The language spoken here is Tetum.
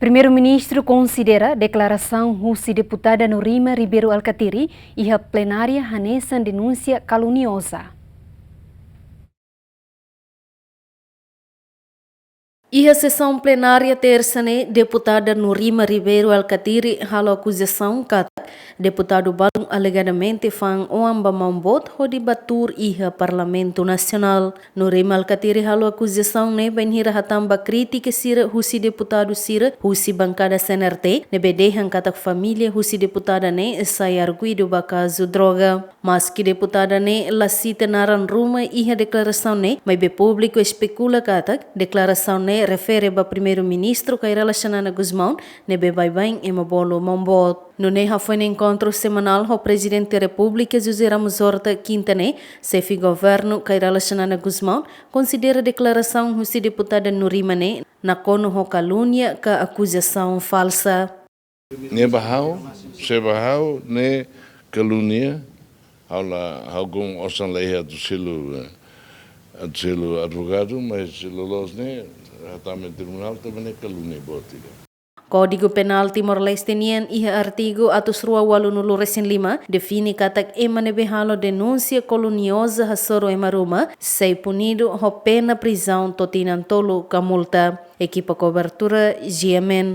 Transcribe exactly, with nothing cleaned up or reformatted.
Primeiru-Ministru konsidera deklarasaun husi deputada Nurima Ribeiro Alkatiri iha plenária hanesan denúnsia kalunioza. Iha sesaun plenária tersa ne'e, deputada Nurima Ribeiro Alkatiri halo akuzasaun katak deputadu balun alegadamente fa'an oan ba maun boot hodi bá tuur iha Parlamentu Nasionál. Nurima Alkatiri halo akuzasaun ne'e bainhira hatán ba krítika sira husi deputadu sira husi bankada C N R T ne'ebé dehan katak família husi deputada ne'e sai arguidu ba kazu droga. Maski deputada ne'e la sita naran ruma iha deklarasaun ne'e, maibé públiku espekula katak deklarasaun ne'e refere ba Primeiru-Ministru Kay Rala Xanana Gusmão ne'ebé baibain ema bolu maun boot. Nune'e hafoin enkontru semanál ho Prezidente Repúblika José Ramos Horta kinta ne'e, xefe governu Kay Rala Xanana Gusmão konsidera deklarasaun husi deputada Nurima ne'e nakonu ho kalúnia ka akuzasaun falsa. Ne'e ba ha'u, se ba ha'u, ne'e kalúnia, ha'u la, ha'u gon osan la iha atu selu, eh, atu selu advogadu, mas loloos ne'e, hatama iha tribunál, tanba ne'e kalúnia boot ida. Kódigu Penál Timor-Leste nian iha artigu atus rua ualunulu resin lima define katak ema ne'ebé halo denúnsia kalunioza hasoru ema ruma sei punidu ho pena prizaun to'o tinan tolu ka multa. Ekipa kobertura G M N.